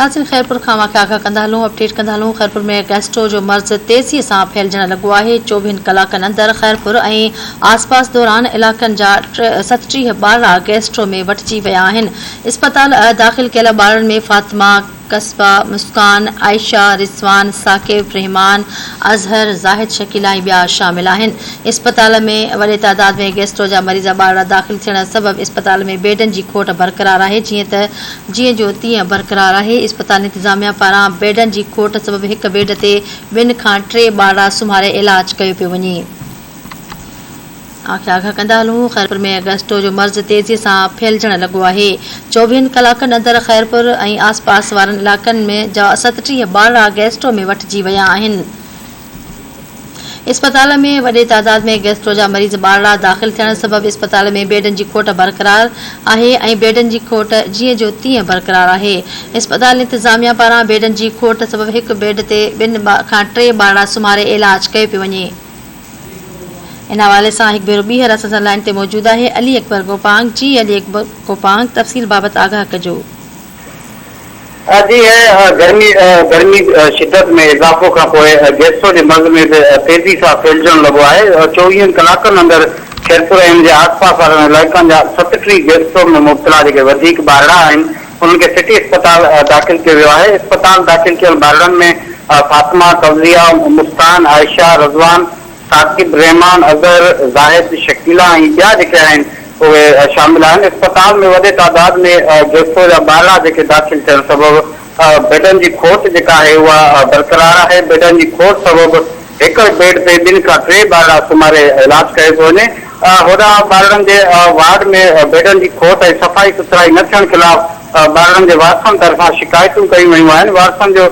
ناظرين خيرپور کان اوهان کي آگاهه ڪندا هلون اپڊيٽ ڪندا هلون خيرپور ۾ گيسٽرو جو مرض تيزي سان ڦهلجڻ لڳو آهي چوويهن ڪلاڪن اندر خيرپور ۽ آسپاس دوران علائقن جا 37 ٻارڙا گيسٽرو ۾ وٺجي ويا آهن اسپتال داخل ڪيل ٻارڙن ۾ فاطمه، قصبه، مسڪان، عائشه، رضوان، ثاقب، رحمان، اظهر، زاهد، شڪيلا ۽ ٻيا شامل آهن. اسپتال ۾ وڏي تعداد ۾ گيسٽرو جا مريض ٻارڙا داخل ٿيڻ سبب اسپتال ۾ بيڊن جي کوٽ برقرار آهي جيئن ته جيئن جو تيئن برقرار آهي اسپتال انتظاميا پاران بيڊن جي کوٽ سبب هڪ بيڊ تي ٻن کان ٽي ٻارڙا سمهاري علاج ڪيو پيو وڃي. آکيا آگاهه ڪندا هلون، خيرپور ۾ گسٽو جو مرض تيزي سان ڦهلجڻ لڳو آهي، چوويهن ڪلاڪن اندر خيرپور ۽ آس پاس وارن علائقن ۾ جا 37 ٻارڙا گيسٽرو ۾ وٺجي ويا آهن. اسپتال ۾ وڏي تعداد ۾ گيسٽرو جا مريض ٻارڙا داخل ٿيڻ سبب اسپتال ۾ بيڊن جي کوٽ برقرار آهي ۽ بيڊن جي کوٽ جيئن جو تيئن برقرار آهي. اسپتال انتظاميا پاران بيڊن جي کوٽ سبب هڪ بيڊ تي ٻن کان ٽي ٻارڙا سمهاري علاج ڪيو پيو وڃي. ان حوالي سان هڪ ڀيرو ٻيهر اسان سان لائين تي موجود آهي علي اڪبر گوپانگ جي علي اڪبر گوپانگ تفصيل بابت آگاهه ڪجو. جي هي گرمي گرمي شدت ۾ اضافو کان پوء گيسٽرو جي مرض ۾ به تيزي سان ڦهلجڻ لڳو آهي چوويهن ڪلاڪن اندر خيرپور ۽ ان جي آس پاس وارن علائقن جا 37 گيسٽرو ۾ مبتلا جيڪي وڌيڪ ٻارڙا آهن انهن کي سٽي اسپتال داخل ڪيو ويو آهي، اسپتال داخل ڪيل ٻارڙن ۾ فاطمه، فوزيه، مسڪان، عائشه، رضوان، ثاقب، رحمان، اظهر، زاهد، شڪيلا ۽ ٻيا جيڪي آهن اهي شامل آهن، اسپتال ۾ وڏي تعداد ۾ گيسٽرو جا ٻارڙا جيڪي داخل ٿيڻ سبب بيڊن جي کوٽ جيڪا آهي اها برقرار آهي، بيڊن جي کوٽ سبب هڪ بيڊ تي ٻن کان ٽي ٻارڙا سمهاري علاج ڪيو پيو وڃي. هوڏانهن ٻارڙن جي وارڊ ۾ بيڊن جي کوٽ ۽ صفائي سٿرائي نه ٿيڻ خلاف ٻارڙن جي وارثن طرفان شڪايتون ڪيون ويون آهن. وارثن جو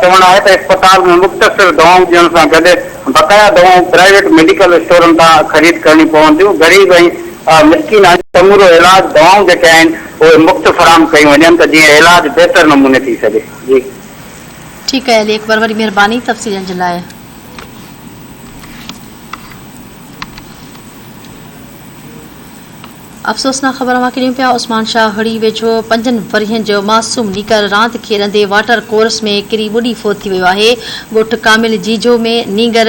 چوڻ آهي ته اسپتال ۾ مختصر دوائون ڏيڻ سان گڏ بقايا دوائون پرائيويٽ ميڊيڪل اسٽورن تان خريد ڪرڻيون پون ٿيون. غريب ۽ مسڪين آهن. سمورو علاج دوائون جيڪي آهن اهي مفت فراهم ڪيون وڃن ته جيئن علاج بهتر نموني ٿي سگهي. جي. ٺيڪ آهي علي اڪبر وڏي مھرباني تفصيلن جي لاء. افسوسناڪ خبر اوهان کي ڏيون پيا عثمان شاهه هڙي ويجهو پنجن ورهين جو معصوم نينگر راند کيڏندي واٽر ڪورس ۾ ڪري ٻڏي فوت ٿي ويو آهي ڳوٺ ڪامل جيجو ۾ نينگر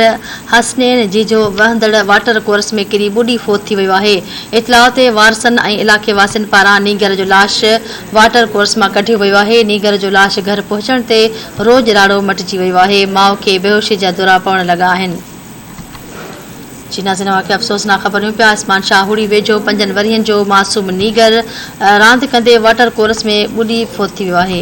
حسنين جيجو وهندڙ واٽر ڪورس ۾ ڪري ٻڏي فوت ٿي ويو آهي اطلاع تي وارثن ۽ علائقي واسين پاران نينگر جو لاش واٽر ڪورس مان ڪڍيو ويو آهي، نينگر جو لاش گهر پهچڻ تي روڄ راڙو مٽجي ويو آهي، ماء کي بيهوشي جا دورا پوڻ لڳا آهن. جي ناظرين اوهان کي افسوسناڪ خبر ڏيون پيا عثمان شاهوڙي ويجهو پنجن ورهين جو معصوم نينگر راند ڪندي واٽر ڪورس ۾ ٻڏي فوت ٿي ويو آهي.